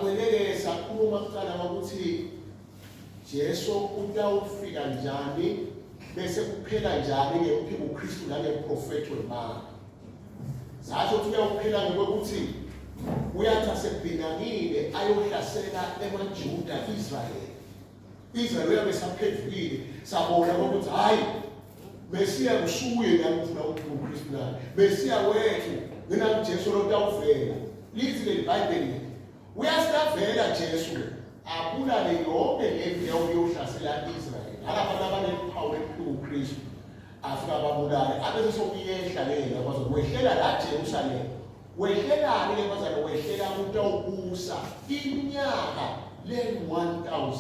Bangcwele-ke sakhuluma kuqala ukuthi Jesu utawufika njani bese kuphela njani ngemphiko Kristu nangemprofethi wemanga. Zasho ukuthi uyawuphela ngokuthi uyathi asebhinangile ayohlasela emaJuda Israel. Israel uyabe saphendukile sabona ukuthi hayi Mesiya kusuye nami ufuna ukuthi uKristu nami. Mesiya wethu mina Jesu lotawuvela. Lithi leli Bhayibheli uyasitavela Jesu abulale yonke le mpi yokuyohlasela Israel. Nalabantu abanephawu lokuKristu afika ababulale abese sokuyehla ke yena kwazokwehlela la Jerusalem. Wehlelani ke bazalwane wehlela kutawubusa iminyaka le-1000.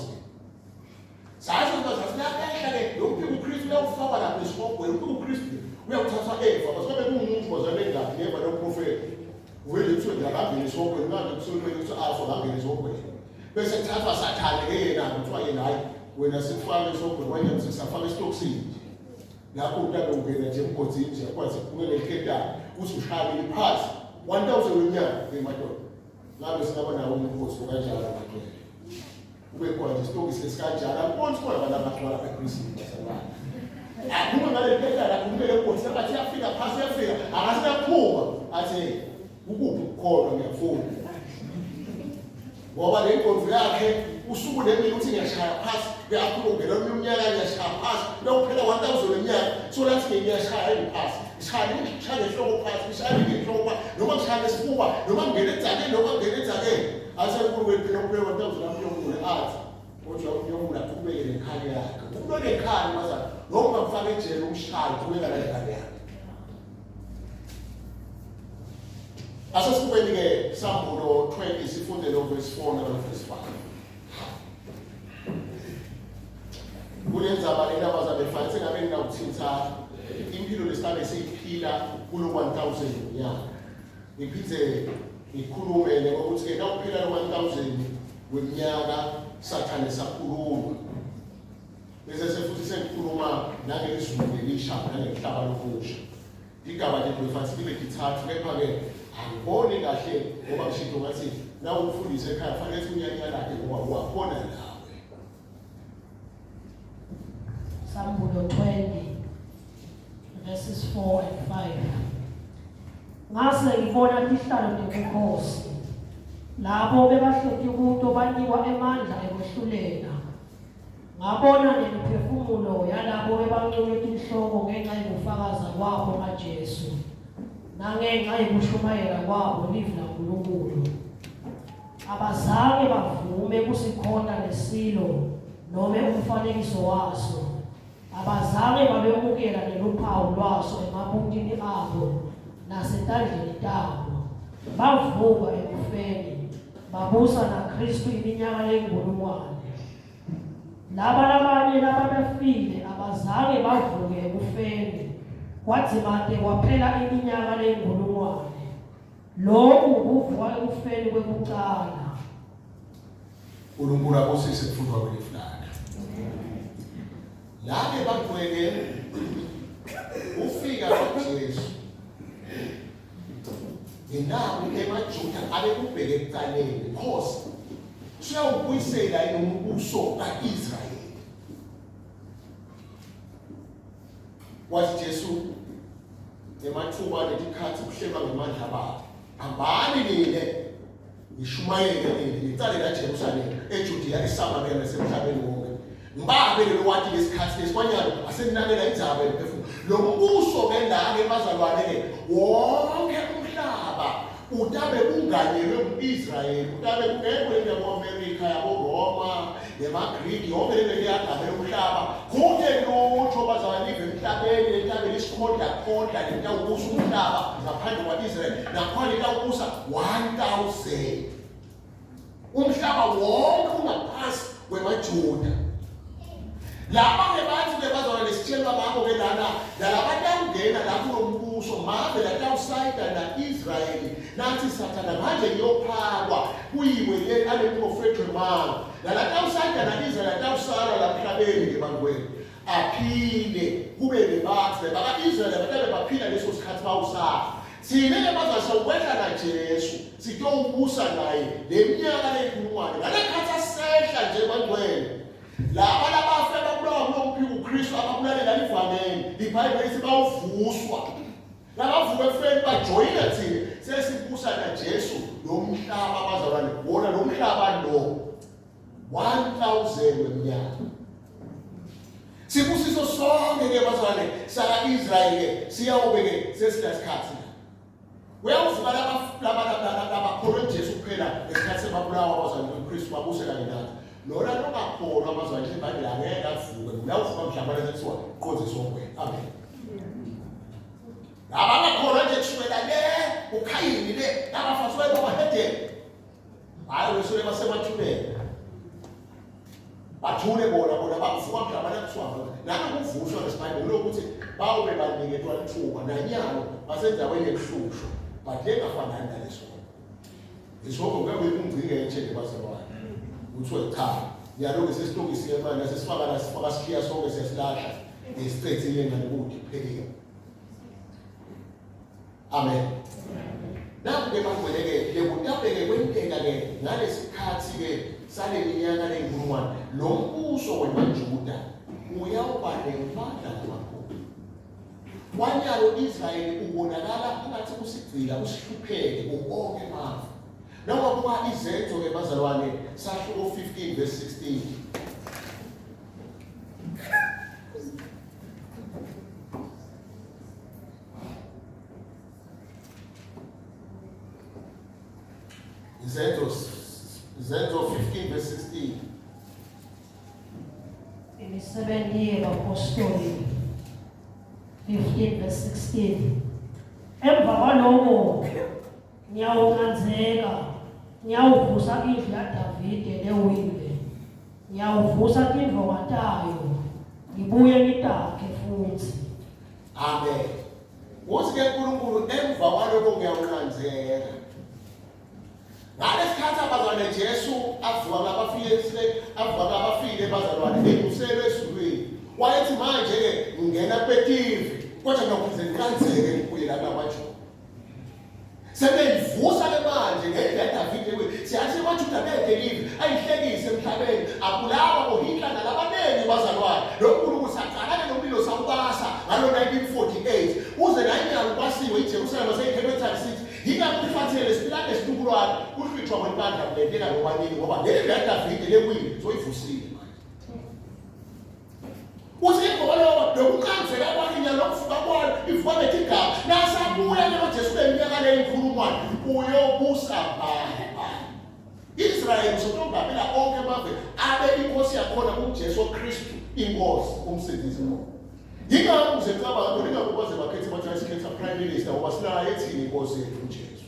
Sasho ukuthi bazalwane siyehla ke lo mphiko uKristu uyawufakwa lapha esihogweni umphiko uKristu uyawuthathwa eva basobe kungumuntu bazalwane engaphi neva lo profeti uvele kuthiwe nje akangene esihogweni manje kusolweni kuthiwa afa akangene esihogweni bese kuthathwa sathane ke yena kuthiwa yena hayi wena sikufake esihogweni kwanyama sikusafaka esitokisini lapho utabe ungena nje emgodini nje akwazi kuphume ngeliketane uthi ushayile phansi 1000 weminyaka emadoda ngabe singaba nawo umkhosi kanjalo madoda ube khona nje isitokisi esikanjalo angiboni sikhona abantu abagcwala lapha ekhrisini bazalwane aphuma ngaleli ketane akhulume le mgodi sengathi uyafika phasi uyafika akasinakuphuma athi ukuphi ukukholwa ngiyafuna ngoba le nkonzo yakhe usuku nemini uthi ngiyashaya phasi uyakhuluma ungena omunye umnyaka ngiyashaya phasi uyokuphela 1000 weminyaka so lathi ngiyashaya ngiphasi ngishaya ngishaya ngehloko phasi ngishaya ngehloko phasi noma ngishaya ngesifuba noma ngingena edzakeni noma ngingena edzakeni athi enkulu wethu phela kuphela 1000 amnyomule athi kodwa umnyomule aqhubeke nekhaya yakhe umuntu onekhaya mazana noma ungamfaka ejele umshaye uqhubeka nalekhaya yakhe Asesibukeni-ke Sambulo 20 sifunde lo verse 4 nalo verse 5. Kule ndzaba lena bazabe fanele sengabe ngawuthinta impilo lesisabe siyiphila kulo 1000 nyaka. Ngiphinde ngikhulume ngokuthi ke nawuphila lo 1000 weminyaka sathane sakhuluma. Bese sefuthi sengikhuluma nangelizulu lelisha nangemhlaba lomusha. Igaba nje ngifanele libe dithathu kepha-ke angiboni kahle ngoba ngishito ngathi nawe umfundisi ekhaya fanele ukuthi unyanyalake ngoba wakhona nawe. Sambulo 20 verses 4 and 5. Ngase ngibona tihlalo tebukhosi labo bebahleti kuto banikwa emandla ekwehlulela. Ngabona nemiphefumulo yalabo ebanqunywe tinhloko ngenxa yekufakaza kwabo ngaJesu nangenxa yekushumayela kwabo livi laNkulunkulu. Abazange bavume kusikhonta lesilo nome umfanekiso waso. Abazange babemukela neluphawu lwaso emabutini abo nasetandleni tabo. Bavuka ekufeni babusa naKristu iminyaka leyinkulungwane. Laba labanye lababefile abazange bavuke ekufeni, kwadzimate kwaphela iminyaka leyinkulungwane. Loku kuvuka ekufeni kwekucala. uNkulunkulu abusise kufundwa kwelifu lakhe. Lake bagcwele ufika kuJesu. Ngenaku emaJuda abekubheke ekuqaleni because usuyawubuyisela yini umbuso ka-Israyeli. Wathi Jesu ngemathuba netikhathi kuhleba ngemandla ababo. Hambani nina ngishumayele nini ngicale la Jerusalem eJudea eSamaria nasemhlabeni wonke ngibabe lelo wathi lesikhathi lesikwanyalo aseninakela indzaba emphefumulo lo mbuso ke la-ke bazalwane-ke wonke umhlaba utabe unganyelwe ngu-Israyeli utabe kungekho into yabo-Amerika yabo-Roma nemaGriki yonke le nto iyagamela umhlaba kude lutho bazalwane live emhlabeni lentabe lisikhondlakhondla lentawubusa umhlaba ngaphandle kwa-Israyeli nakhona itawubusa 1000 umhlaba wonke ungaphansi kwemaJuda laba ke bathi ke bazona lesitshelwa ngabo ke lana lalaba tawungena la kulo mbuso mave latawusayida na-Israyeli nathi sathana manje kuyophakwa kuyiwe le aleprofethi wemanga lalatawusayida na-Israyeli atawusala la mhlabeni ke bangwenu aphile kube nebathi baka-Israyeli abatabe baphila leso sikhathi bawusala thina ke bazasha ukwehla naJesu sitowubusa naye le minyaka le bangcwele. Laba labafe ababulawa kulomphiko uKristu ababulalela livangeli. IBhayibheli lithi bawuvuswa. Labavuka ekufeni bajoyina thina sesibusa naJesu lo mhlaba bazalwane wona lo mhlaba lo 1000 weminyaka. Sibusiso sonke ke bazalwane saka-Israyeli ke siyawube ke sesinesikhathi. Uyavuka laba laba laba labakholwa uJesu kuphela ngesikhathi sebabulawa abazalwane beKristu babuse kanye nathi. Lona longakholwa abazalwane iBhayibheli angeke avuke. Uyawuvuka mhlawumbe kuthiwa qonze sokwe. Amen. Abangakholwa nje kusukela le uKhayini le abafazi babahedeni. Hayi wesuke basemathuneni. Bathule bona bona bavuka mhla bana kuthiwa nanokuvuswa ngesibhayibheli lokuthi bawube baniketwa lithuba nanyalo basendaweni yokuhlushwa but lengafanani naleso. Isongo kuyabe kungcike nje bazalwane. Kuthiwe cha nyalo-ke sesitokisile manje sesifaka la sifaka sikhiya sonke siyasilahla ngesicethile ngane kude kuphelile. Amen. Nakhu-ke bangcwele-ke lekutabe-ke kwenteka-ke ngalesikhathi-ke sale minyaka leyinkulungwane lo mbuso wemaJuda uyawuba nemandla lamakhulu. Kwanyalo Israyeli ubonakala engathi usigcila usihlupheke kuwonke amave. Noma kuba izenzo-ke bazalwane sahluko 15 verse 16. Izenzo Izenzo 15 verse 16. Imisebenzi yabapostoli 15 verse 16. Emva kwaloko ngiyawuncandzeka ngiyawuvusa indlu yaDavide lewile ngiyawuvusa tindvonga tayo ngibuye ngitakhe futhi. Amen. Uthi ke uNkulunkulu emva kwaloko ngiyawuncandzeka. Ngalesikhathi abazalwane Jesu avuka kwabafile avuka kwabafile bazalwane ebuselwe ezulwini. Wayethi manje ke ngingena kubetive kodwa ngiyophinde ngiqanzeke ngibuye la kulabaJuda. Sebeyivusa ke manje ngendlela kaDavide kuyi. Siyathi amaJuda bedelive ayihlekise emhlabeni abulawa boHitler nalabaningi bazalwane. Lo Nkulunkulu saqala ke nomlilo sawubasa ngalo 1948 uze nanyalo kwasiwe iJerusalema seyicapital city. Yingakho kufanele siphila nesitukulwane kuhlwithwa kwebandla kulenteka nokwanini ngoba leli kaDavide lewile soyivusile manje. Uthi ngoba lokho lokunqanzeka kwakhe nyalo kuvuka kwayo ivuka ngetigaba nasabuya ke uJesu leminyaka leyinkulungwane uyobusa baba. Israyeli uzotongamela onke amave abe inkosi yakhona uJesu Kristu inkosi umsindisi lo. Yingakho uzecabanga ukuthi ingakho baze bakhethe bathi asikhetha prime minister ngoba sinaye thina inkosi yethu uJesu.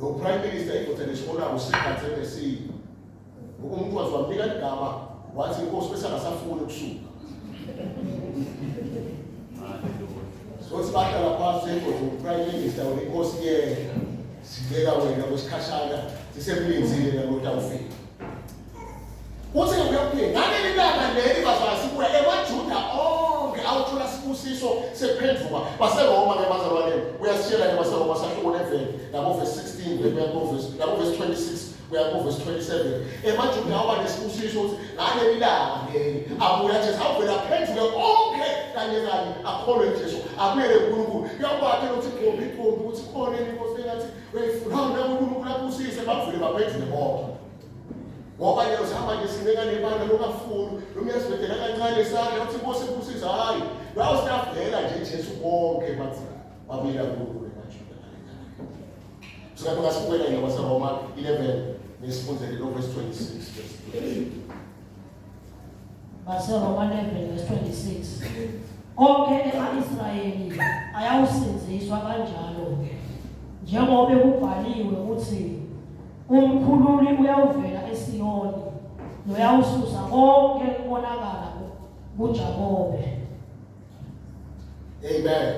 Lo prime minister indoda lesiholako sikhathi ebesini. Umuntu waze wamnika igama wathi inkosi bese akasafuni ukusuka. Sothi bahlala phansi engozi uprime minister wena inkosi yena. Sibeka wena kwesikhashana sisemlinzile nalota ufika. Uthi uyaphila ngaleli langa leli bazalwane sibuya emaJuda onke awuthola sibusiso sephenduka baseRoma ke bazalwane uyasitshela ke baseRoma sahluko 11 labo verse 16 kuya ku verse labo verse 26 kuya ku verse 27 emaJuda awaba nesibusiso ukuthi ngaleli langa leli abuya Jesu awuvela aphenduke onke kanye kanye akholwe Jesu abuyele kuNkulunkulu uyakwati ukuthi gombi gombi ukuthi khona inkosi engathi uyayifuna uNkulunkulu abusise bavule baphenduke bonke ngoba yena usihamba nje sineka nebandla lokafuni noma uyasibhedela kancane isandla uthi inkosi ibusise hayi lawo siyavela nje Jesu bonke bathi babuyela kuNkulunkulu emaJuda Singabe ngasibukela nje kwaseRoma 11 nesifundzele lo verse 26 verse 26. BaseRoma 11 verse 26. Onke ema-Israyeli ayawusindziswa kanjalo-ke, njengoba kubhaliwe ukuthi umkhululi uyawuvela eSiyoni, noyawususa konke ukonakala kuJakobe. Amen.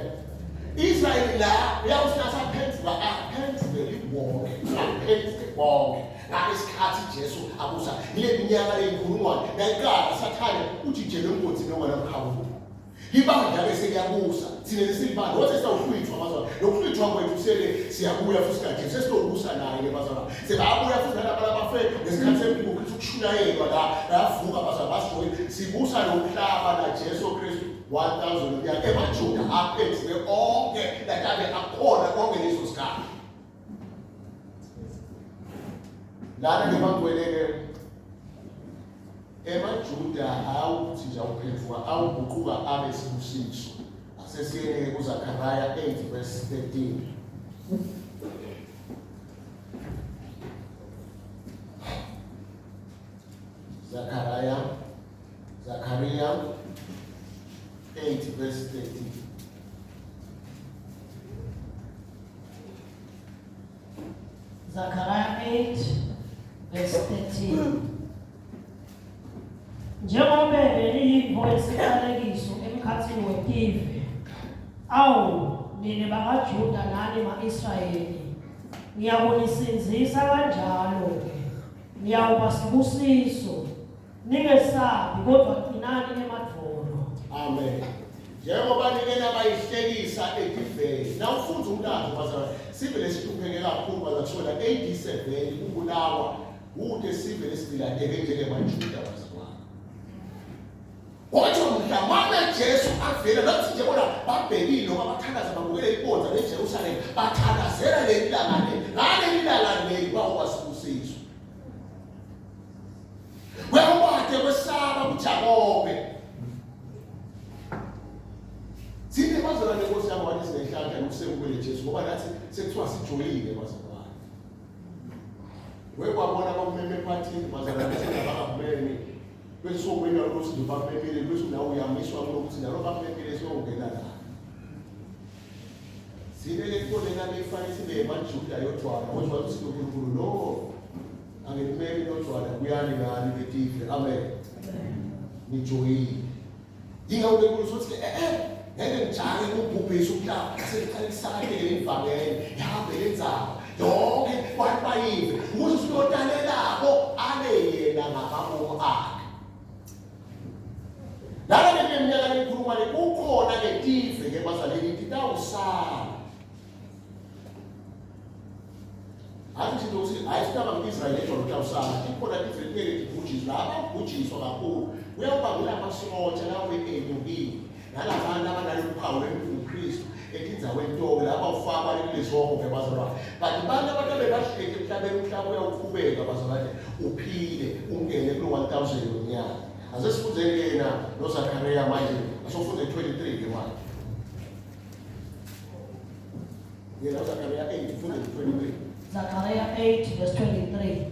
Israyeli la uyawuthi aphenduka aphenduke liwonke aphenduke bonke ngalesikhathi Jesu abusa ile minyaka leyinkulungwane nayiqala sathane ujijele emgodini ongenamkhawulo ibandla bese liyabusa thina lesilibandla wathi sawuhlwithwa bazalwane lokuhlwithwa kwethu sele siyabuya futhi kaJesu sesizobusa naye ke bazalwane sebabuya futhi nalaba labafe ngesikhathi ngemphiko kushunyayelwa la lavuka bazabashoyi sibusa lo mhlaba na Jesu Kristu 1000 iminyaka emaJuda aphenduke onke latabe akhona konke leso sikhathi lana ke bangcwele-ke emaJuda awuthi nje awuphenduka awuguquka abe sibusiso asesiyeni-ke kuZakhariya 8 verse 13 Zachariah Zachariah 8 verse 13 Zachariah 8 verse 13 Njengoba beliyintfo yesiqalekiso emkhatsini wetive awu nine bakaJuda nani ma-Israyeli ngiyakunisindzisa kanjalo-ke niyawuba sibusiso ningesabi kodwa qinani emadvolo amen njengoba nike nabayihlekisa etiveni nawufunda umlando bazalwane sive lesihlupheke kakhulu bazathola AD 7 kubulawa kude sive lesivilateke njengemajuda bazalwane Kodwa mhlamane Jesu avela nathi nje bona babhekile noma bathandaza babukele ibonza leJerusalem bathandazela leli langa leli ngaleli langa leli kwawasibusiso Kwakubade kwesaba kuJakobe Thina bazalwane Nkosi yami wathi sinenhlanhla nokusemukele Jesu ngoba nathi sekuthiwa sijoyile bazalwane Wekwabona bakumeme ephathini bazalwane sengabangakumemi bese sokumenywa ukuthi nje bakumemile bese nawe uyamiswa kulokuthi nalo bakumemile siyongena la Sine le nto lena beyifanele sibe emaJuda yodwana kodwa wathi uNkulunkulu no angimemi lodwana kuyani ngani betive amen nijoyile yingakho uNkulunkulu uthi eh eh ngeke ngijake ukubhubhisa umhlaba seliqale kusakateke ivangeli yahambe lenzaba yonke bantu bayive ukuze usuyotalelako ale yena ngamabomu akhe lana ke minyaka lengikhuluma le kukhona letive ke bazaleni titawusala Hayi nje ukuthi hayi sitaba ngu-Israyeli yedwa lotawusala ikhona tive lingeke tibhujiswe laba kubhujiswa kakhulu kuyawuba kulamasotsha lawo enyukile nalabantu abanalolu phawu lwemkristu etindzaweni tonke laba ufakwa kulezonke bazalwane but abantu abantu abebahleti emhlabeni umhlaba uyawuqhubeka bazalwane uphile ungene kulo 1000 yonyaka ase sifundzeni yena noZakaria manje asofunde 23 ke manje Yena uZakaria 8 ufunde 23. Zakaria 8 verse 23.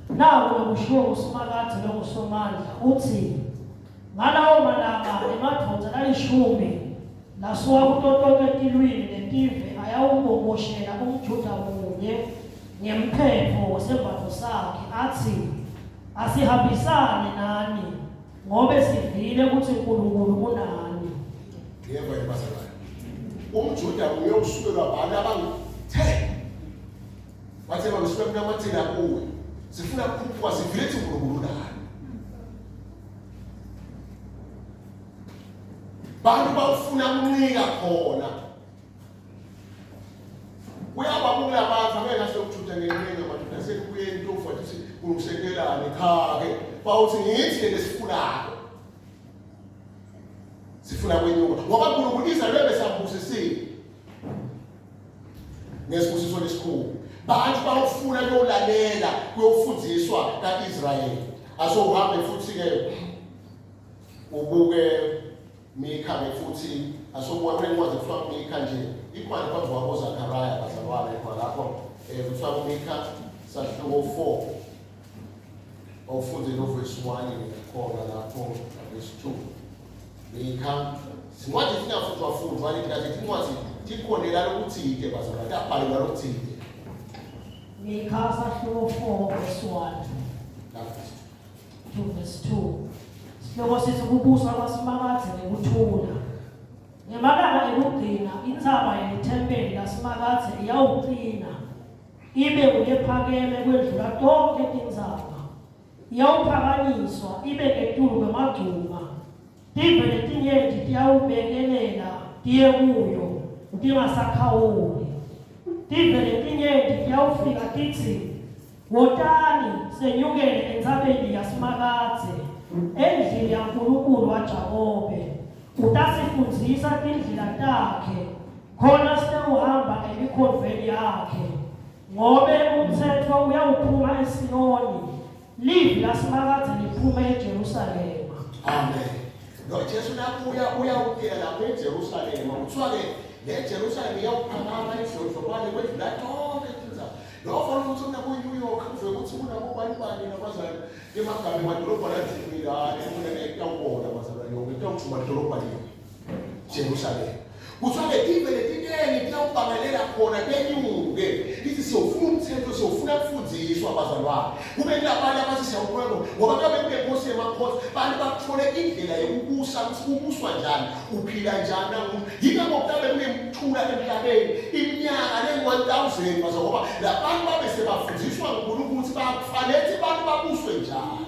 Naku lokushiwo nguSimakadze longuSomandla uthi ngalawo malanga emadvodza lalishumi lasuka kuto tonkhe tilwimi netive ayawuboboshela umJuda munye ngemphetfo wesembatfo sakhe atsi asihambisane nani ngobe sivile kutsi uNkulunkulu unani. Yebo yebo bazalwane. UmJuda uyokusukelwa abantu abangu-10. Bathe bangisuka kunamathela kuwe. Sifuna ukukhuphuka sivile ukuthi uNkulunkulu unani. Bantu bawufuna kuncika khona. Kuyaba kulabantu angeke asekuthutha ngenqinga madoda sekubuye into futhi kulungiselelane cha ke bawuthi ngithi lesifunako sifuna kwenyuka ngoba uNkulunkulu Israel besambusisile ngesibusiso lesikhulu bantu bawufuna kuyolalela kuyofundiswa kaIsrayeli asohambe futhi ke ubuke Mika ke futhi asobuka kule ncwadi kuthiwa Mika nje ikhona phambi kwabo Zachariah bazalwane khona lapho eh kuthiwa Mika sahluko 4 awufunde no verse 1 khona lapho verse 2 Mika sincwadi singafundwa fundwa leti kathi tincwadi tikhonela lokuthide bazalwane tabhalelwa lokuthide Mika sahluko 4 verse 1 2 verse 2 Sihloko sithi kubusa kwaSimakadze ngekuthula. Ngemalanga ekugcina intsaba yelithempeli laSimakadze iyawuqina ibe ngulephakeme kwendlula tonkhe tintsaba. Iyawuphakanyiswa ibe ngetulu kwemagcuma. Tive letinyenti tiyawubekelela tiye kuyo tingasakhawuli. Tive letinyenti tiyawufika titsi, Wotani, senyukele entsabeni yaSimakadze, endlini yaNkulunkulu waJakobe. Utasifundzisa tindlela takhe, khona sitewuhamba emikhondvweni yakhe. Ngobe umtsetfo uyawuphuma eSiyoni, livi laSimakadze liphume eJerusalema. Amen. Lo Jesu nabuya uyawukela lapho eJerusalema. Kuthiwa-ke le Jerusalema iyawuphakama idlondlobale kwedlula tonke tindzawo. Lo fana ukuthi kunabo-New York, uve ukuthi kunabobani bani nabazali emagama emadolobha ladumile, hhayi kuyawubona bazalwane yonke kuyawujuma lidolobha linye. Jerusalema. Kuthiwa letive letiningi tiyawubangelela khona tenyuke. Lithi siyofuna umthetho, siyofuna kufundziswa bazalwane. Kube kulabantu abathi siyawukholwa ngoba kuyabe kunenkosi yemakhosi, bantu bathole indlela yekubusa ukuthi kubuswa njani, uphila njani nangumuntu. Yingakho kuyabe kunemthula emhlabeni iminyaka lengu-1000 bazalwane ngoba labantu babe sebafundiswa nguNkulunkulu ukuthi bakufanele ukuthi abantu babuswe njani.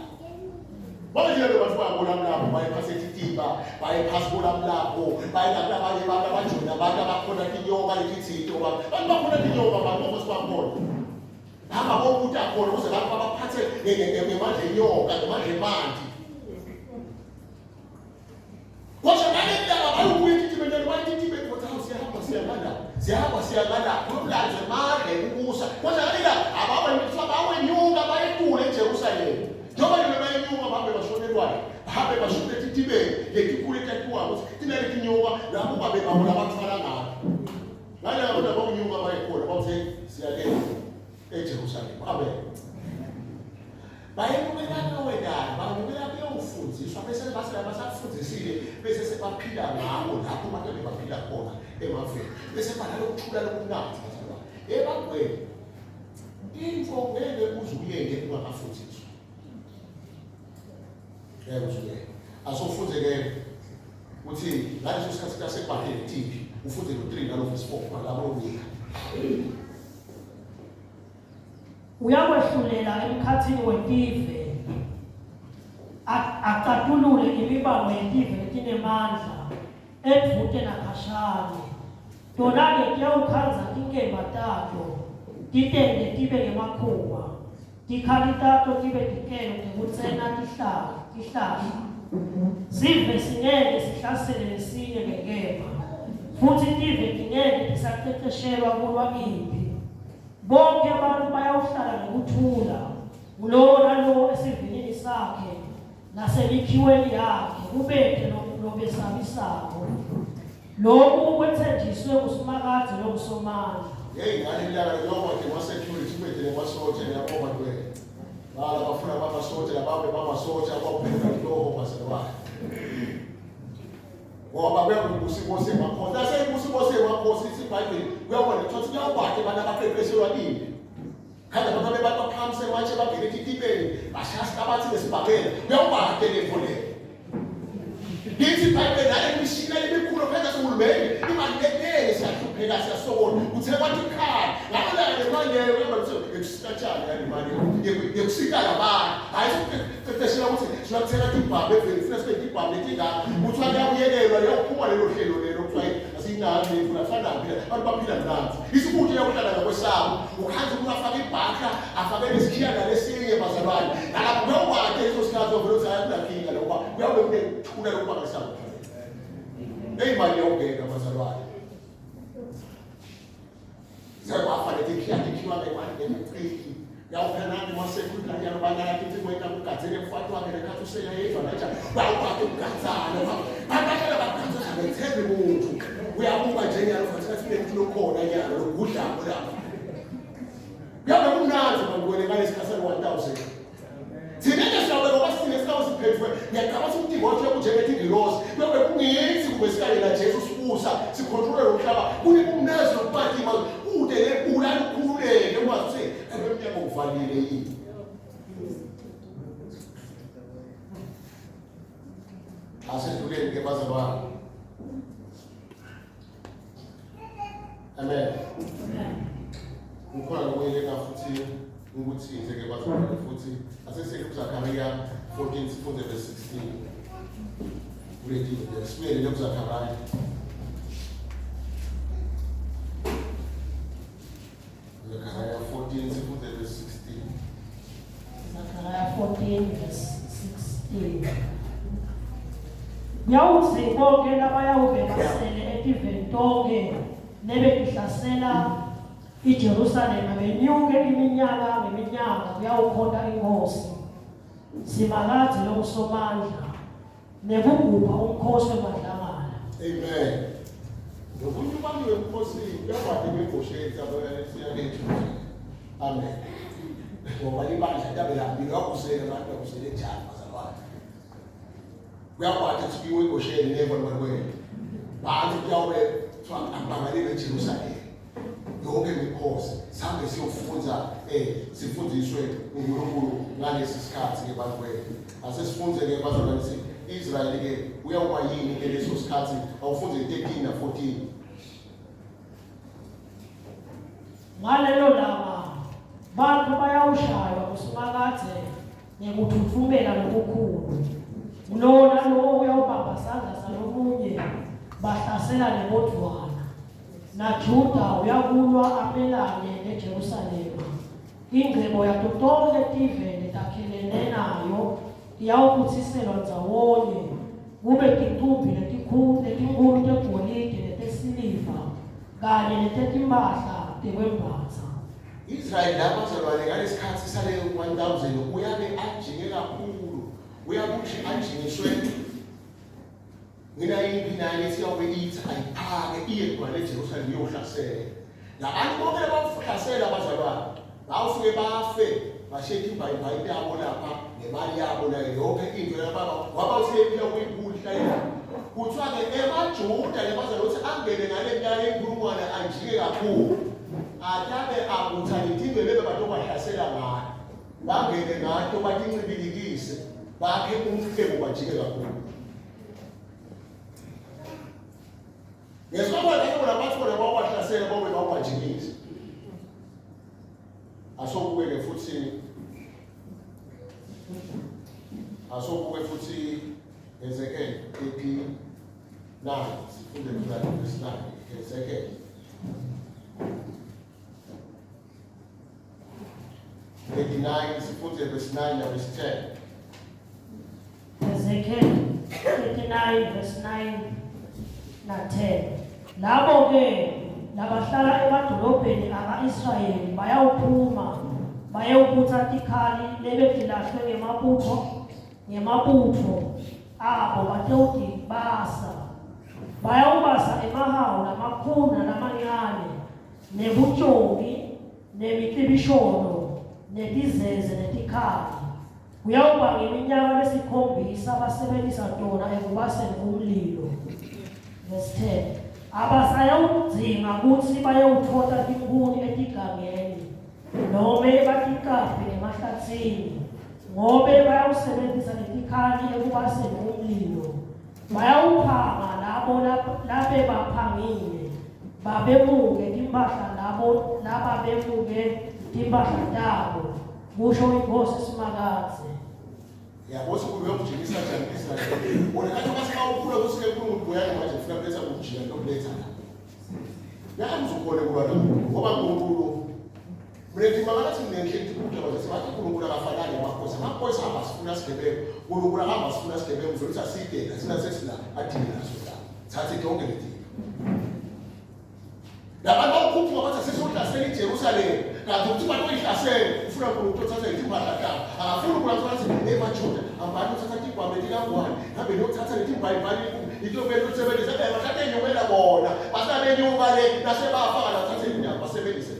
Manje ke bantu bakolamlapho baye phasi etitiba, baye phasi kolamlapho, baye nakulabanye abantu abajoyina abantu abakhona tinyoka letitsito, abantu bakhona tinyoka abantu ngoba sibakhona. Hamba bokuta khona ukuze abantu babaphathe ngemandla enyoka, ngemandla emanti. Kodwa ngale ndaba bayubuya etitibeni bayititibe kodwa hawu siyahamba siyangala siyahamba siyangala kulomlandzo emandla ekubusa kodwa ngale ndaba abawenyuka bawenyuka bayetule eJerusalema njengoba nje bayenyuka bahambe bashone elwandle bahambe bashone etitibeni letikhulu etatiwako ukuthi tinaletinyoka lapho babe babo labathwala ngayo ngale ndaba bawunyuka baye khona bawuthe siyaleza eJerusalema amen Bayemukela kowendalo, bamukela kuyofundiswa bese base basafundisile bese sebaphila ngako lapho abantu bebaphila khona emaveni. Bese banalokuthula lokumnandzi bazalwane. Ebagweni into ngeke uze uyeke ungakafundiswa. Ngeke uze uyeke. Asofunde ke uthi ngaleso sikhathi kasebhahele tiphi ufunde no 3 nalo verse 4 lapho unika. Uyakwehlulela emkhatsini wetive, acatulule imibango yetive letinemandla, edvute nakhashane. Tona-ke tiyawukhandza tinkemba tato, titente tibe ngemakhuba, tikhali tato tibe tikelo tekutsena tihlahla. Sive singeke sihlasele lesinye ngenkemba, futsi tive tingeke tisaceceshelwa kulwa imphi. Bonke abantu bayawuhlala ngekuthula, ngulowo nalowo esivinini sakhe nasemikhiweni yakhe, kubete lobesabisako. Lokhu kwethenjiswe nguSimakadze longuSomandla. Yeyi ngale ilanga liyobade kwa-security ubedele kwasotsha ngiyabonga kuwena. Bala bafuna bamasotsha lababe bamasotsha abawuphendula intoho bazalwane. Ngoba kuyakubusa inkosi yemakhosi. Naseyibusa inkosi yemakhosi ithi iBhayibheli kuyabona kuthiwa kuyawubakhe abantu abaqeqeshelwa impi. Khanda abantu abebantu baphakamisa ematshe bangene etitibeni bashaya sihlabathi nesibhakela. Kuyawubakhe lento leyo. Lithi iBhayibheli nale mishina lemikhulu phela sihulumeni imali leningi siyahlupheka siyasokola kuthekwa tikhali ngalo langa le mali leyo kuyaba kuthiwa yekusikatshani yale mali yekusika labantu hhayi sikuqeqeshela ukuthi siyakuthenga tibhamu eveni funa sibe tibhamu letingaka kuthiwa kuyabuyekelwa liyawuphuma lelo hlelo lelo kuthiwa asiyinaki lethu asanaphi abantu baphila mnandzi isibuthi iyakuhlala ngakwesabo ukhanze umuntu afake ibhakla afake nesikhiyana lesinye bazalwane nalapho kuyawubade leso sikhathi wavele ukuthi hayi kunakhinga ngoba kuyawube kunekuthula lokubangalisako eyi mali iyawungena bazalwane Sekwafa leti khiya tikhiwa ngemali ngemiciki. Yawuphenani wasekhulula balala tithi kwenta kugadzele mfati wakhe lekhathi useyayedwa kanjani. Bawukwati ukugadzana. Abantu abagadzana bethembe muntu. Uyabuka nje nyalo futhi ngathi kunemuntu lokhona nyalo logudlako lapha. Kuyabe kumnandzi mangwele ngalesikhathi salo 1000. Thina ke siyabe ngoba sine sikawo siphethwe ngiyacabanga ukuthi umtimba wethu uyakunjengetingilosi kuyobe kungithi kube sikanye naJesu sibusa sikhontrole lo mhlaba kunebumnazi nokupatima kude nebula lukhululeke ungazi ukuthi ebe mnyango uvalile yini asedluleni ke bazalwane Amen. Ngikhona lokuyeleka futhi ukuthi ngeke bazalwane futhi aseseke kuZakaria 14 sifunde verse 16. Kuleti sibuyele kuZakaria. Zakaria 14 sifunde verse 16. 14 verse 16. Kuyawutsi bonkhe labayawube basele etiveni tonkhe lebetihlasela iJerusalema benyuke iminyaka ngeminyaka kuyawukhonta iNkhosi Simakadze longuSomandla nekugubha umkhosi wemadlangala. Amen. Nokunye ubani wemkhosi uyakwati ngegosheni siyakethu. Amen. Ngoba libandla tabe lambili wakusele abantu bakusele njani bazalwane. Uyakwati ukuthi kuyiwe egosheni neva nobani Bantu kuyawube kuthiwa akubangalile eJerusalema. Yonke imikhosi sihambe siyofundza eh sifundiswe uNkulunkulu ngalesi sikhathi ke bantu wethu. Ase sifunde ke bazalwane sithi Israel ke uyawuba yini ke leso sikhathi awufunde 13 na 14. Ngalelo langa bantfu bayawushaywa nguSimakadze ngekutfutfumela lokukhulu. Ngulowo nalowo uyawubamba sandla salomunye, bahlaselane bodvwana. NaJuda uyakulwa amelane neJerusalema. Ingcebo yato tonkhe tive letakhelene nayo iyawubutsiselwa ndzawonye, kube tincumbi letikhulu letinkhulu tegolide netesiliva kanye netetimphahla tekwembatsa. Israyeli lapho bazalwane ngalesikhathi sale 1000 uyabe ajinge kakhulu uyakuthi ajingiswe Mina impi nayo lethi yawube ithi ayiphake iye khona eJerusalem iyohlasela. Labantu bonke labahlasela abazalwane bawufike bafe bashiye imbayimbayi yabo lapha nemali yabo nayo yonke into yababa waba usephila kuyinkulu hlalela. Kuthiwa-ke emaJuda lebazalwane ukuthi angene ngale minyaka yenkulungwane anjike kakhulu. Atabe abutha letive lebe batobahlasela ngayo. Bangene ngato batincibilikise bakhe umhlebo bajike kakhulu. Ngesikhathi lapho labathi bona bawahlasela babe bawajikisa. Asobuke futhi asobuke futhi Ezekiel 39 sifunde mhlawumbe verse 9 Ezekiel 39 sifunde verse 9 na verse 10. Ezekiel 39 verse 9 na 10. Labo ke labahlala emadolobheni aka-Israyeli bayawuphuma bayewubutsa tikhali lebetilahlwe ngemabutho ngemabutfo abo batewutibasa bayawubasa emahawu lamakhulu nalamancane nebutjoki nemicibisholo netizeze netikhali kuyawuba ngeminyaka lesikhombisa basebenzisa tona ekubaseni umlilo verse 10 abasayawudzinga kutsi bayewutfota tinkhuni etigangeni nome baticaphe emahlatsini ngobe bayawusebenzisa letikhali ekubaseni umlilo Bayawuphanga labo labebaphangile, babemuke timphahla labo lababemuke timphahla tabo, kusho iNkhosi Simakadze. Yabo ukuthi uyokujikisa njani Israyeli. Wona kathi mase bawukhula ukuthi ke uNkulunkulu uyani manje ufuna kuletha ukujika lokuletha la. Ngeke uzukhone kulwa naNkulunkulu ngoba uNkulunkulu Mina ngithi makathi mina ngihle ngithi umuntu abazathi bathi uNkulunkulu akafanani namakhosi. Amakhosi ahamba sifuna sigebengu. uNkulunkulu ahamba sifuna sigebengu vele uthi asidela sina sesila adile naso la. Thathe konke leti. Labantu bakhuphuka bathi sesiyohlasela iJerusalem. Kanti ukuthi bantu oyihlasele ufuna uNkulunkulu uthatha izimpahla tabo. Akafuni uNkulunkulu athi hey maJuda hambani uthatha tigwame tikangwane. Hambe niyothatha letimbhayibhali into vele uthebelise eh bathathe inyukela bona. Basabenyuka le nasebafaka la thathe indaba basebenzise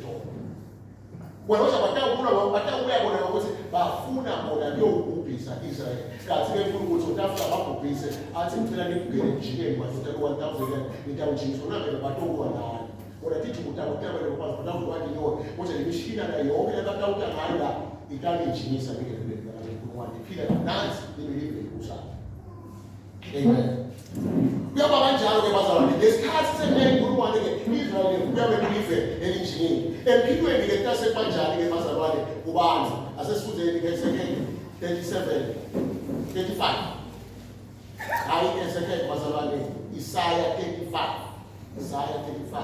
Wena uthi batawubula ngoba batawubuya bona ngokuthi bafuna bona kuyobhubhisa Israel. Kanti ke uNkulunkulu uthi utafika babhubhise athi ngicela ningene nijikeni madoda ku 1000 nitawujikiswa nake batokulwa nani. Bona tithi utawutabele ngoba batawukulwa tinyoni. Kodwa lemishina la yonke labatawuta ngayo la itanijikisa ningene kule nkulungwane iphila kamnandzi nibe live kusasa. Amen. Kuyaba kanjalo ke bazalwane ngesikhathi senenkulungwane ke Israel kuyabe kulive elinjingile. Empilweni ke tase kanjani ke bazalwane kubantu asesifundeni ke Ezekiel 37 35. Hayi Ezekiel bazalwane Isaya 35. Isaya 35.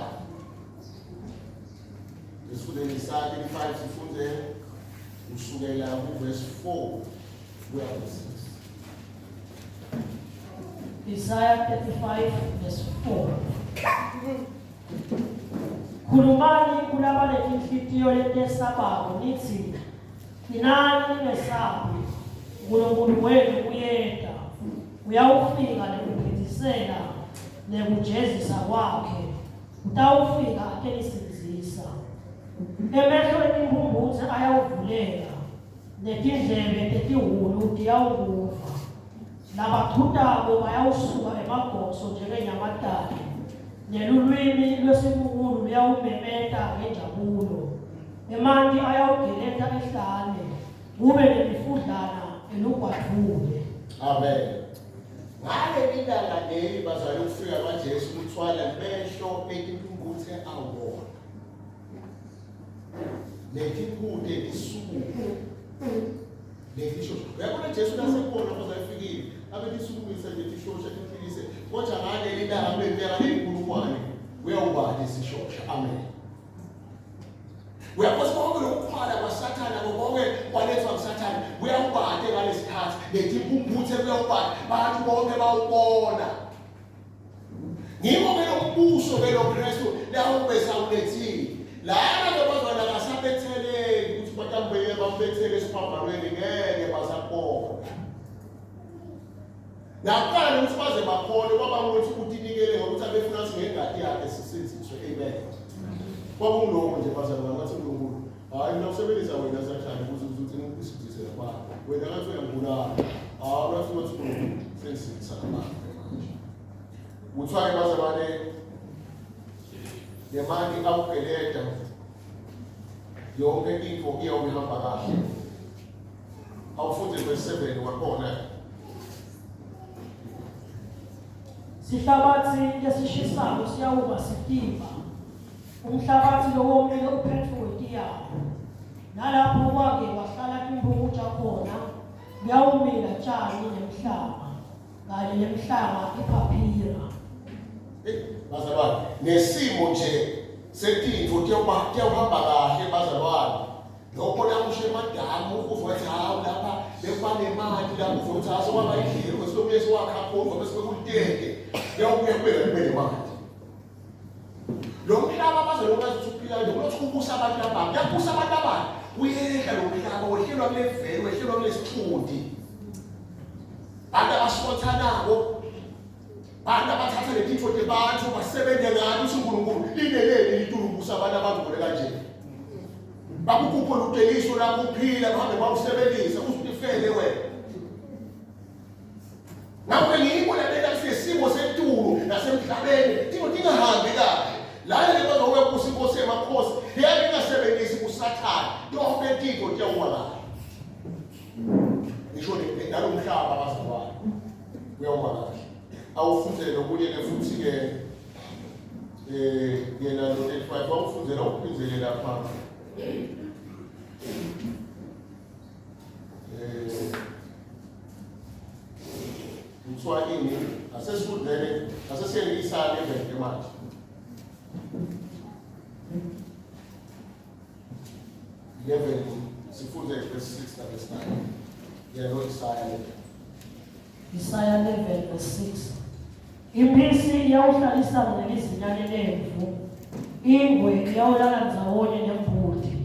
Esifundeni Isaya 35 sifunde kusukela kuverse 4. Kuya ku-6. Isaiah 35 verse 4. Khulumani kulabanetinhlitiyo letesabako nitsi, Cinani ningesabi, Nkulunkulu wenu uyeta, uyawufika nekuphindzisela nekujezisa kwakhe, utawufika atenisindzisa. Emehlo etimphumphutse ayawuvuleka, netindlebe tetihhulu tiyawukuva. Labachutako bayawusuka emagoso njengenyamatane, nelulwimi lwesibukulu luyawumemeta ngenjabulo. Emanti ayawugeleta ehlane, kube nemifudlana elugwadvule. Amen. Ngaleli langa leli bazalwane ukufika kwaJesu kuthwala mehlo etimphunguthe awona. Letiphute tisukume. Letishosha. Uyabona Jesu nasekhona baze afikile, abe tisukumise nje tishosha tiphilise. Kodwa ngaleli langa kuleminyaka leyinkulungwane uyawuba lesishosha. Amen. Uyakwazi konke lokukhwala kwaSathane konke kwalethwa nguSathane kuyawubate ngalesikhathi netimpumputhe kuyawubate bantu bonke bawubona. Ngiko ke lombuso ke lo Kristu lawube sawulethile. Lana ke bazwana kasabetheleki ukuthi batambeke bambethele esiphambanweni ngeke basakubona. Naqala ukuthi baze bakhone kwaba ukuthi utinikele ngokuthi abefuna ukuthi ngengati yakhe sisindziswe. Amen. Kwakungilokho nje bazalwane ngathi uNkulunkulu hayi mina usebenzisa wena sathane ukuze uthi ngikusindise lapha. Wena ngathi uyangibulala. Hayi uyafuna ukuthi uNkulunkulu sengisindisa lapha manje. Kuthiwa-ke bazalwane ngemali awugeleda yonke into iyawuhamba kahle. Awufunde verse 7 wakhona. Sihlabathi lesishisako siyawuba sitimba, umhlabathi lowomile uphetfwe tiyalo. Nalapho kwake kwahlala timphukutja khona, kuyawumila tjani nemhlaba kanye nemhlaba iphaphira. Bazalwane, nesimo nje setintfo tiyawuhamba kahle bazalwane. Lokho nakusho emadamu uva ukuthi hawu lapha bekuba nemali lapho uva ukuthi hawu sokwaba indlela ukuthi lokuye siwakha khona ngoba sebekulitende kuyawubuya kube kube nemali. Lo mhlaba bazolokwazi ukuthi uphila nje kulothi ubusa abantu ababi kuyabusa abantu ababi uyehla lo mhlaba wehlelwa kule vele wehlelwa kulesithunti abantu abasothanako Bantu abathatha letintfo tebantfu basebenze ngato uthi uNkulunkulu lineleni litulu kubusa abantu abangcole kanje. Bakukuphe luteliso lakho uphila bahambe bawusebenzise usutifele wena. Ngakho ngiyiko labenta kunesimo setulu nasemhlabeni tinto tingahambi kahle. Lana ke bazokuya kubusa inkosi yemakhosi yabe ingasebenzisi kusathane tonke tintfo tiyawuba kahle. Ngisho nalomhlaba bazalwane. Uyawuba kahle. Awufundzele lokunye ke futhi ke eh yena lo 35 wawufundzela uphindzele lapha. Eh kuthiwa ini asesifundele asesiyeke Isaya 11 manje. 11 sifunde verse 6 na verse 9. Yena lo Isaya 11. Isaya 11 verse 6. Imphisi iyawuhlalisana nelizinyane lemvu, ingwe iyawulala ndzawonye nembuti,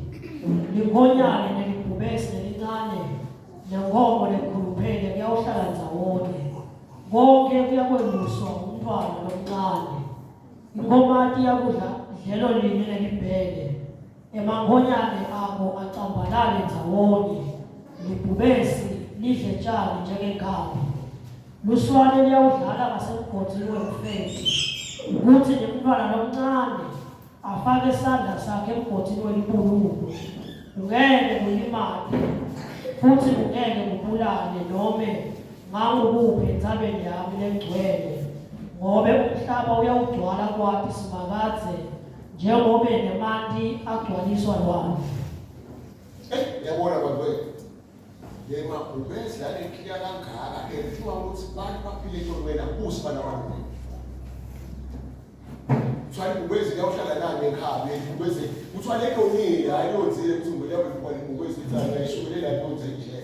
linkonyane nelibhubesi lelincane nenkomo lekhuluphele kuyawuhlala ndzawonye. Konke kuyakweluswa ngumntfwana lomncane. Inkhomati iyakudla dlelo linye nelibhele, Emankhonyane abo acambalale ndzawonye, libhubesi lidle tjani njengenkabi. Luswane luyawudlala ngasemgodzini wemfeti, kutsi nemntfwana lomncane afake sandla sakhe emgodzini welibululu. Kungeke kulimate futsi kungeke kubulale nome ngangukuphi entsabeni yami lengcwele, ngobe umhlaba uyawugcwala kwati Simakadze njengobe nemanti agcwaliswa lwandle. Eh, yabona bantu wethu. Le mabhubesi alenhliya kangaka ekuthiwa ukuthi bantu baphile etonweni akusi bana abantu. Kuthiwa ibhubesi liyawuhlala nani ekhaya ibhubesi kuthiwa leyonile hayi yonzile ukuthi ngibele ibhubesi lithi ayishumelela yonze nje.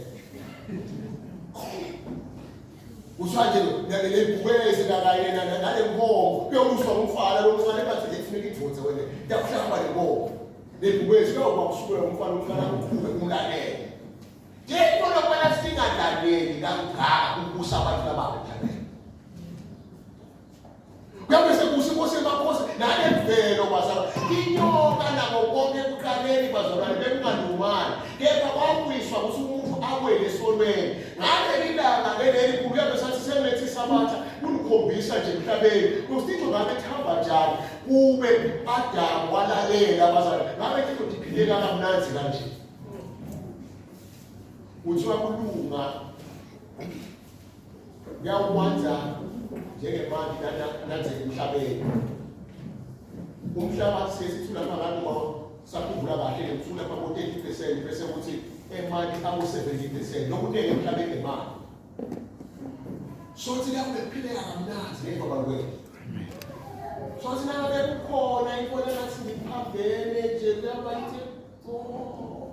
Kuthiwa nje lelibhubesi kanye nale nkomo kuyoluswa ngumfana lomncane bathi kufuneka idonse wena yakuhlamba le nkomo. Lebhubesi kuyoba kusukela umfana umfana uqhube umlalele. Into lokubana singalaleli kangaka ukubusa abantu lababi emhlabeni. Kuyabe sekusa inkosi yemakhosi nalemvelo bazalwane. Inyoka nako konke ekuqaleni bazalwane bekungalumani. Kepha kwawiswa ukuthi umuntu awele esonweni. Ngaleli langa ke leli kuyabe sathi semethi isabatha kulikhombisa nje emhlabeni. Ukuthi into ngabe ithamba njani kube Adamu walalela bazalwane. Ngabe into iphileka kamnandi kanje. Kuthiwa kulunga kuyawukwenza njengemanti nanzeka emhlabeni umhlaba siye sithula phakathi uma sakhumbula kahle ngimfuna lapha ko-30 percent bese kuthi emanti abo-70 percent lokuningi emhlabeni ngemali sothi lapho bekuphileka kamnandi ngemva balwethu sothi nangabe kukhona into engathi ngiphambene nje kuyaba ithi oh.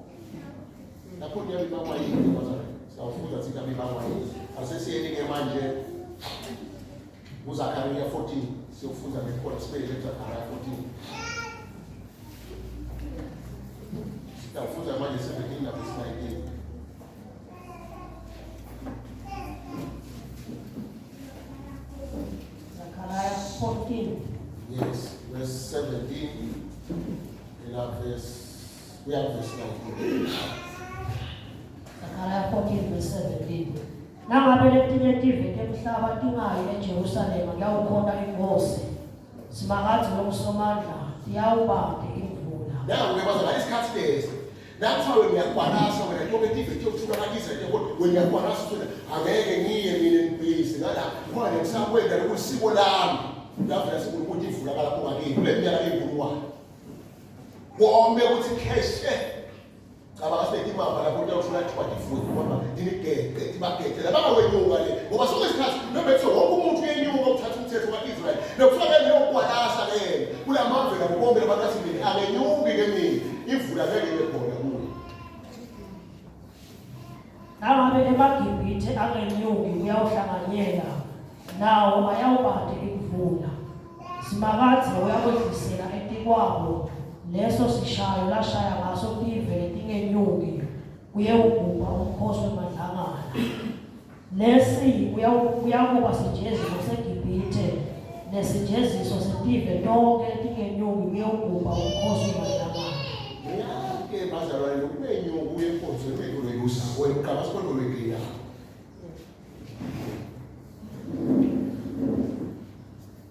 Lapho kuyabibangwa yini bazalwane? Siyawufunda thina bibangwa yini. Asesiyeni-ke manje kuZakhariya 14 siyofunda ngekhona sibuyele kuZakhariya 14. Siyawufunda manje 17 na verse 19. Zechariah 14. Yes, verse 17 ila verse kuya verse 19. Zechariah 14 verse 17. Nangabe letinye tive temhlaba tingayi eJerusalema kuyawukhona inkosi. Simakadze longuSomandla tiyawubate imvula. Nangu ke bazalwane isikhathi lesi. Nakuthiwa wena uyakwanasa wena njengoba tive kuyothula ka-Israyeli yabona wena uyakwanasa ukuthi angeke ngiye mina ngibhilise ngala khona ngisakwenda lokulisiko lami. Lavela sibona ukuthi ivula kalapho ngakini kule minyaka eyinkulungwane. Wome ukuthi kheshe cabanga sibeke imamba lapho kuyawuthula kuthiwa tifuze ngoba tinigede tibagede labangawenyuka le ngoba sonke isikhathi noma kuthiwa wonke umuntu uyenyuka ukuthatha umthetho ka-Israyeli nekuthiwa ke leyokwalasa ke kula mave labo bonke labantu athi mina akenyuki ke mina imvula ngeke ibe khona kuye Nangabe emaGibhithe angenyuki kuyawuhlanganyela nawo ayawubade imvula. Simakadze uyakwehlisela etikwabo leso sishayo lashaya ngaso tive letingenyuki kuyewugubha umkhosi wemadlangala. Lesi kuyakuba sijeziso seGibhithe nesijeziso setive tonkhe letingenyuki kuyewugubha umkhosi wemadlangala. Ke bazalwane lokubenyuka uye enkonzweni wethu wena uqaba sikhona lwegila.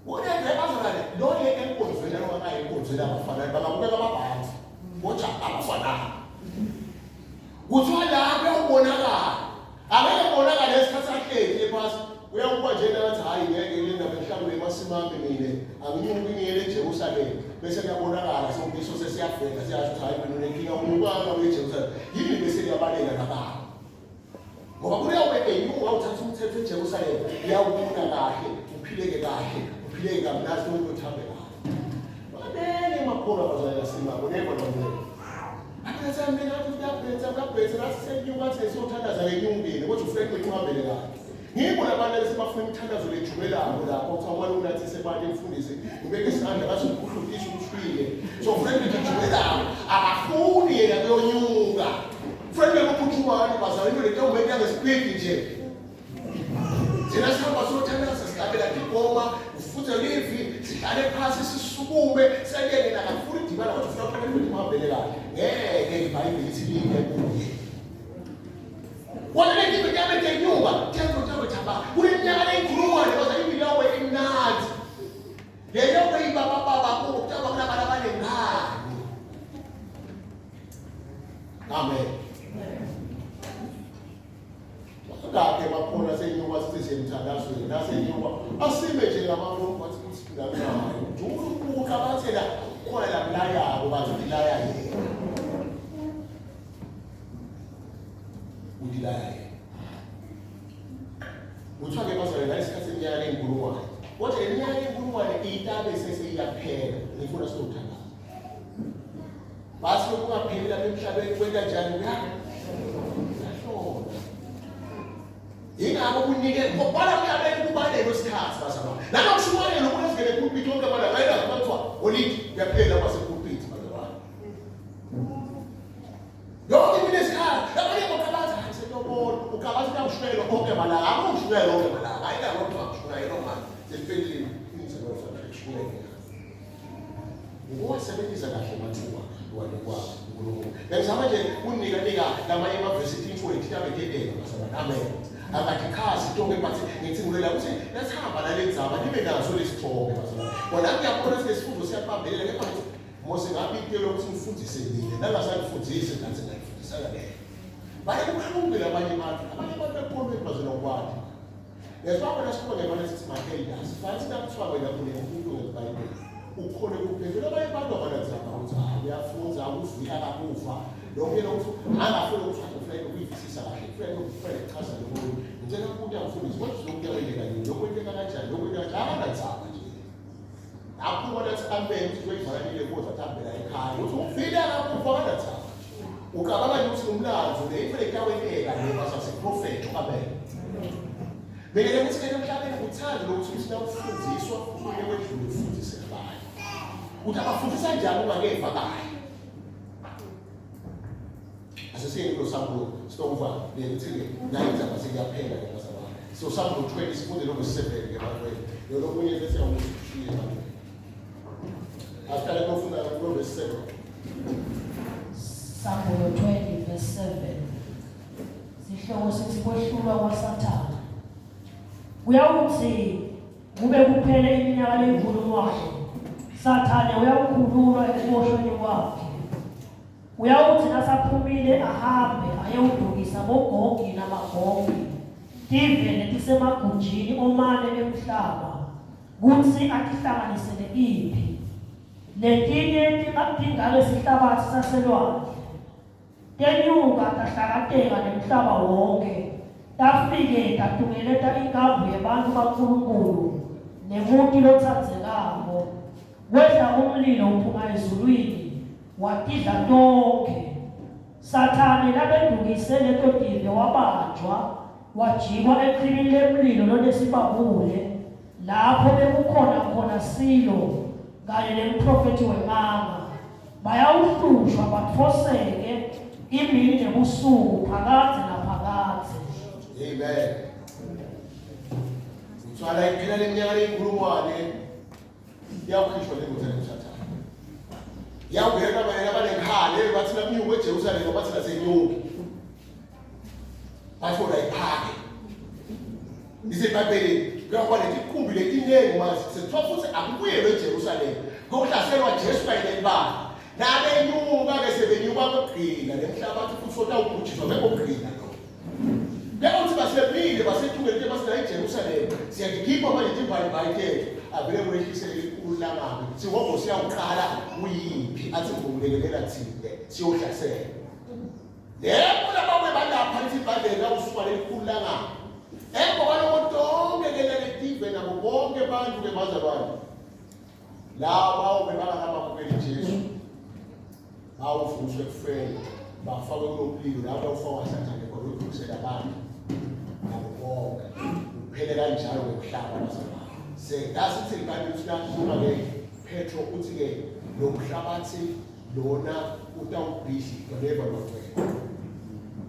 Kunento ebazalwane loye enkonzweni noma enkonzweni abafanele bangabukeka ababhansi kodwa abafanani. Kuthiwa la kuyawubonakala. Angeke kubonakale esikhathi ahleli ephasi. Uyakuba nje nathi hayi ngeke le ndaba mhlawumbe emasimami mina anginyuki ngiyele eJerusalem bese kuyabonakala sonke iso sesiyavela siyasho ukuthi hayi mina unenkinga unyukanga uye eJerusalem yini bese kuyabaleka nabantu ngoba kuyawube enyuka uthatha umthetho eJerusalem uyawubona kahle uphileke kahle uphileke kamnandi umuntu uthambe kahle banele makholwa abazalwane lasimako neva nonke Athi mina athi kuyabhetha kuyabhetha nathi senyuka athi siyothandaza ngenyungile kodwa ufuna ukuthi uhambele kahle. Ngibo labantu esibafuna imithandazo lejubelako lapho kuthiwa umane unathi sebantu emfundisi ubeke isandla bathi ukuhlukisa umshwile. So ufuna ukuthi ejubelako akafuni yena kuyonyuka. Ufuna ukuphuthumani bazalwane into lento umenta ngespeed nje. Thina sihamba siyothandaza sihlabela tigoma ufuthe livi sihlale phasi sisukume sentele nakafuna idibana kodwa ufuna kufanele ukuthi uhambele kahle ngeke ibhayibheli lithi liye kuye wona le nto yabe tenyuka thetho thetho thaba kuneminyaka leyinkulungwane kodwa impilo yawo imnandi leyo beyibaba baba kubo kuthiwa kunabantu abanengane amen Ngakhe bakhona senyuka sithi siyemthandazweni nasenyuka asime nje ngamalungu wathi ukuthi nganayo jula ukubuka bathela khona la mlayako bathi ulaya yena ulaya yena kuthiwa ke bazalwane ngalesikhathi seminyaka leyinkulungwane kodwa le minyaka leyinkulungwane itabe sesiyaphela ngifuna siyothandaza Bathi ukungapheli lapha emhlabeni kwenta njani? Uyahlola. Yingakho kunike bala mhlabeni kubalelo sikhathi bazalwane. Nalokushumayela umuntu esingene epulpit wonke abantu abayela kuthiwa holidi kuyaphela kwasepulpit bazalwane. Yonke into inesikhathi. Abanye baqabaza hayi sentobona uqabaza ukuthi awushumayela konke malanga akushumayela konke malanga ayinako kuthiwa akushumayela manje seliphelile umzimba ufanele kushumayela. Ukuwasebenzisa kahle amathuba wanikwa uNkulunkulu. Bengizama nje kunika nika lamanye amavesi info ethinta betedela bazalwane. Amen. Akatichazi tonke but ngithi ngilwela ukuthi nasihamba nale ndzaba nibe naso lesithombe bazalwane. Kona ngiyabona ukuthi lesifundo siyabambelela kepha ngithi Mose ngabe into lokuthi ngifundise nina nangasangifundisi ngathi ngayifundisana leyo. Baye kuqhamuke labanye abantu, abanye abantu ekukholweni bazalwane kwakhe. Yezwa wena sikhona manje sithi ma-elders, fanele nakuthiwa wena unemfundo ngeBhayibheli, ukhona ukuphendula abanye abantu abananzaba ukuthi hayi uyafunza ukuvika kakuva lokhu yena ukuthi angafuni ukuthi ufuna ukuyivisisa kahle ufuna ukufuna ukuchaza lokhu ngicela ukuthi angifundise kodwa lokhu kuyakwenzeka nini lokhu kwenzeka kanjani lokhu kwenzeka kanjani akananzaba nje lapho ubona ukuthi amen ukuthi uzoyivala nile kodwa athambela ekhaya ukuthi ufile akakufa akananzaba ucabanga nje ukuthi umlando le into lekaweneka le basaseprofetho amen mina ke ukuthi ke emhlabeni uthanda lokuthi uthi nawufundiswa ufune kwedlula ufundise abanye uthi abafundisa njani ungakeva kahle asesiyeni kulo sambulo sitokuva lekuthi-ke nayo indaba sekuyaphela ke bazalwane so sambulo 20 sifunde lo verse 7 ke bantwini lolo okunye bese awushiye bantwini asiqale kofunda kulo verse 7 Sambulo 20 verse 7 Sihloko sithi kwehlulwa kwaSathane. Kuyawuthi kube kuphele iminyaka leyinkulungwane, Sathane uyawukhululwa ekuboshweni kwakhe. Uyawuthi nasaphumile ahambe ayewudukisa boGogi naMagogi, tive letisemagunjini omane emhlaba, kutsi atihlanganisele imphi. Letinye tingangesihlabatsi saselwandle, tenyuka tahlakateka nemhlaba wonkhe, tafike tatungeleta inkambu yebantfu baNkulunkulu nemuti lotsandzekako. Kwehla umlilo uphuma ezulwini watidla tonkhe. Sathane labedukise leto tive wabanjwa wajikwa echibini lemlilo lonesibabule lapho bekukhona khona silo kanye nemprofethi wemanga. Bayawuhlushwa batfoseke imini nebusuku phakadze naphakadze. Amen. Uthwala iphela leminyaka leyinkulungwane iyawukhishwa le ndoda leMthatha. Iyawungena bayena abanekhale bathi nakunyuka eJerusalema bathi nasenyuki. Bathola iphake. IseBhayibhelini kuyakuba letiqumbi letiningi manje sekuthiwa futhi akubuyelwe eJerusalema. Kuyohlaselwa Jesu kanye nelibandla. Nabenyuka-ke sebenyuka kokugcina nemhlabathi futhi sotawubhujiswa ngekokugcina lo. Kuyakuthi basemile basethuke into basinayo eJerusalema siyazikhipha manje timbayimbayi tethu avele kwehlisele elikhulu langabi sihogo siyawuqala kuyiphi athi ngokulekelela thina siyohlasela lebo lababe balapha lithi ibhayibheli lawusuka lelikhulu langabi emva kwaloko tonke ke leletive nabo bonke abantu ke bazalwane Laba bebangakabamukeli Jesu bawuvuswa ekufeni bafakwe kulo mlilo lapho ufakwa sathane khona udukisela abantu nabo bonke uphele kanjalo ngomhlaba bazalwane sengasithi ibhayibheli ukuthi lakhuluma ke Petro uthi ke lo mhlabathi lona utawubhidlika neva lwagcwele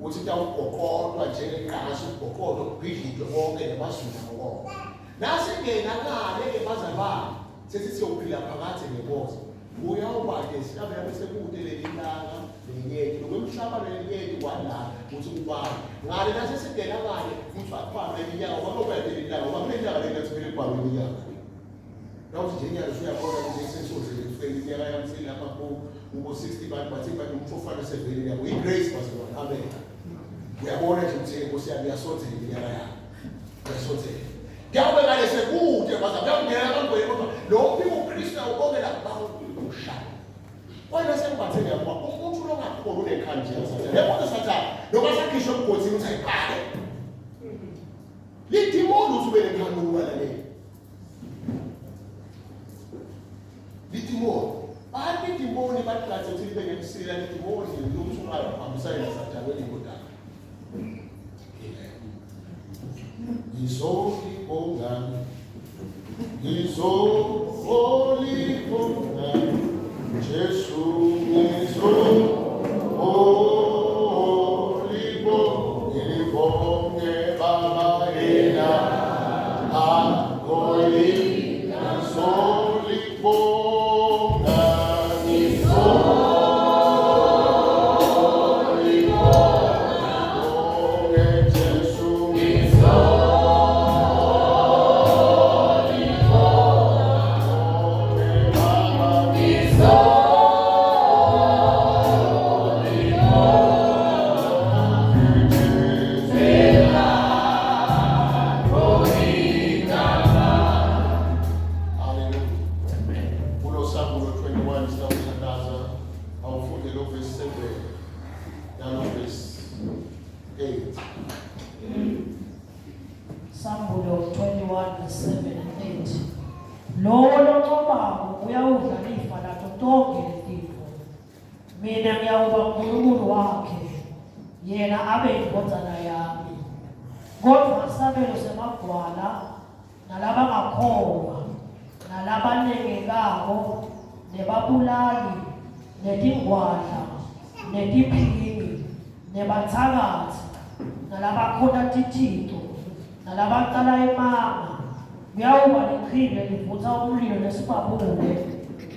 uthi utawugoqodwa njengeqasa ugoqodwa ubhidlike konke namazulu nako konke Nasingena ngale ke bazalwane sethi siyophila phakade ngenkosi. Uyawuba-ke sihambe lapho sekude leli langa nenyeti lokwemhlaba lenyeti kwala ukuthi kubani ngale nase singena ngale ukuthi akubambe iminyaka ngoba kuba leli langa ngoba kuleli langa leli nathi kumele kubhalwe iminyaka nawuthi nje inyanga usuyabona ukuthi sesozele kufike iminyaka yami selapha kubo-60 bantu bathi bantu umfofana sevelile yabo i-grace bazalwane amen uyabona nje ukuthi inkosi yami iyasondzela iminyaka yami Uyasondzela. Kuyawube ngale sekude baza kuyawungena abangwele kodwa lo mphiko uKristu awubongela bawusha. Wena sengibathe ngiyakubona umuntu longakhona unekhanje yasathane. Yabona sathane noma sakhishwa emgodini uthi ayiqale. Lidimoni uthi ube nekhanda ukubalaleli. Lidimoni. Bathi idimoni bathi ukuthi libe nemsila lidimoni lokuthi ungahambisani nasathane welindodana. Ngizolibonga, ngizolibonga, Jesu ngizolibonga, ngilibonge Baba yena agoli, ngizolibonga, ngizolibonga, Jesu Kulo Sambulo 21 sitawuthandaza awufunde lo verse 7 nalo verse 8. Sambulo 21 verse 7 and 8. Lowo lonqobako uyawudla lifa lato tonkhe letintfo. Mina ngiyawuba uNkulunkulu wakhe, yena abe yindvodzana yami. Kodvwa sabelo semagwala nalabangakholwa nalabanengekako nebabulali netingwadla netiphingi nebathakathi nalabakhonta tithico nalabacala emanga kuyawuba lichibi lelivutsa umlilo nesibabule.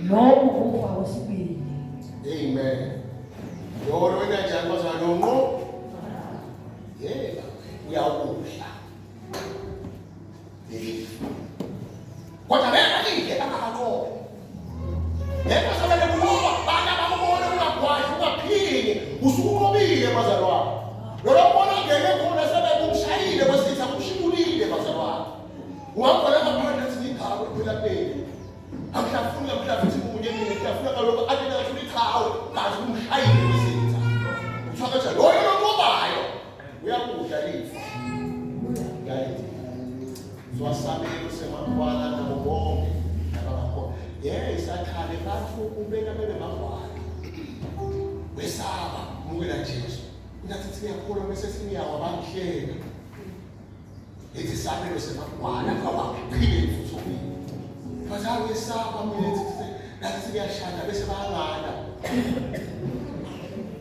Loku kufa kwesibili. Amen. Lolo wena njani bazalwane unqo? Yebo, uyakudla. Lelifa. Kodwa beka lidle angakaqobi. Yebo sabele kunqoba bana bakubona ungagwadli ungaphili usukunqobile bazalwane. Lolo mbona ngene khona sebekumshayile kwesitha kumshibulile bazalwane. Ungabona ngaphandle athi ngigaba kuphela peli. Angihlafuni ngamhlafuthi munye mina ngihlafuna kaloko athi ngathi ichawe kazi kumshayile kwesitha. Kuthiwa kanjalo loyo lonqobayo uyakudla lifa. Ngalethi. Zwasabelo semakhwala nabo bonke labangakhona. Yey sathane bathu ubeka bebe magwala. Wesaba mukela Jesu. Ngathi siyakholwa bese sinyawa bangihleka. Lethi sabelo semagwala ngoba ngiphile futhi ubili. Bathi ngiyesaba mina ethi nathi siyashada bese bayangana.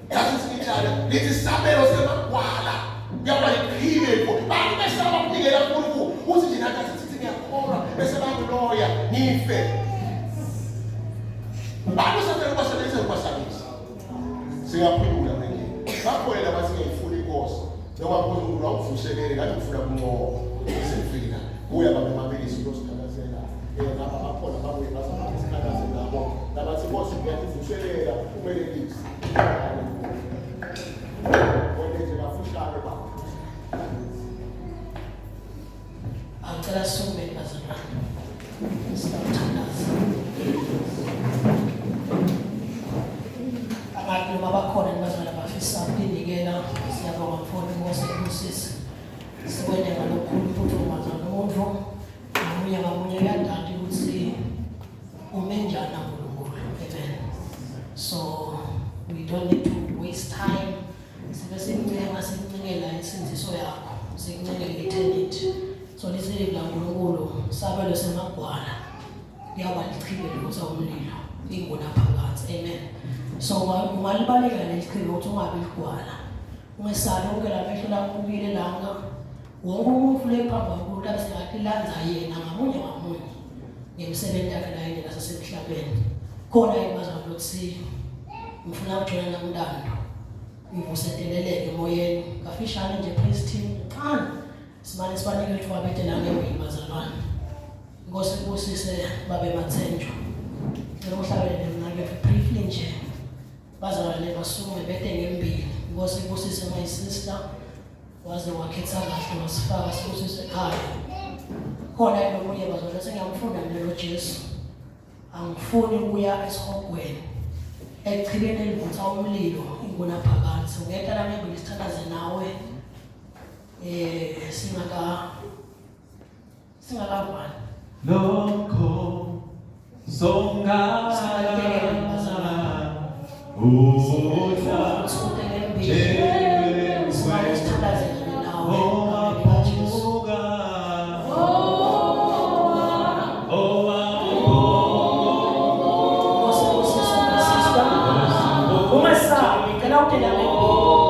Nathi siyitshana lethi sabelo semagwala. Kuyaba liphile mfo. Bantu besaba ukunikela kuNkulunkulu. Uthi nje nathi sithi ngiyakholwa bese bangiloya ngife. Bantu sathane ubasebenzisa ukubasabisa. Singaphulula manje. Bakhona labathi ngiyifuna inkosi. Noma uNkulunkulu awuvuselele ngathi ufuna kuncoba. Isefika. Kuya babe mabilisi uyosikhalazela. Ngapha bakhona babuye bazama isikhalazela nabo. Labathi inkosi ngiyativuselela uphumelelise. Wena nje kafushane baba. Angicela sisukume bazalwane. Sitawuthandaza. Abantu noma bakhona bazalwane abafisa ukunikela, siyabonga mfowethu Inkosi ibusise. Sikwende ngalokukhulu ukuphuthuma bazalwane umuntu ngamunye ngamunye uyadada ukuthi ume njani naNkulunkulu. Amen. So we don't need to waste time. Sibe simncenga simncengela insindiso yakho, sikuncengele eternity. So liseli laNkulunkulu sabelo semagwala kuyaba lichibe livutha umlilo ingona phakathi. Amen. So ungalibalekela leli chibe ukuthi ungabi ligwala. Ungesabi wonke la mehlo lakubukile lana. Wonke umuntu le phambi kwaNkulunkulu abe sengathi lanza yena ngamunye ngamunye ngemisebenzi yakhe la yena sasemhlabeni. Khona yini bazalwane ukuthi ngifuna ukujoyina namntando ngivuseteleleke emoyeni kafishane nje praise team qani simane sibanike ithuba bede nangembili bazalwane. Inkosi ibusise babe Mathenjwa. Ngicela uhlabelele mnakethu briefly nje. Bazalwane basukume bede ngembili. Inkosi ibusise my sister. Waze wakhetha kahle wasifaka sibusise ekhaya. Khona yini omunye bazalwane sengiyamfunda mina lo Jesu. Angifuni ukuya esihogweni echibeni elivutha umlilo ingunaphakade. Ungeta la ngembili sithandaze nawe singakavani. Lokho songala udla Sikude ngembili. Simane sithandaze nawe. Egameni likaJesu. owaphumuka. Wena ute la ngembili.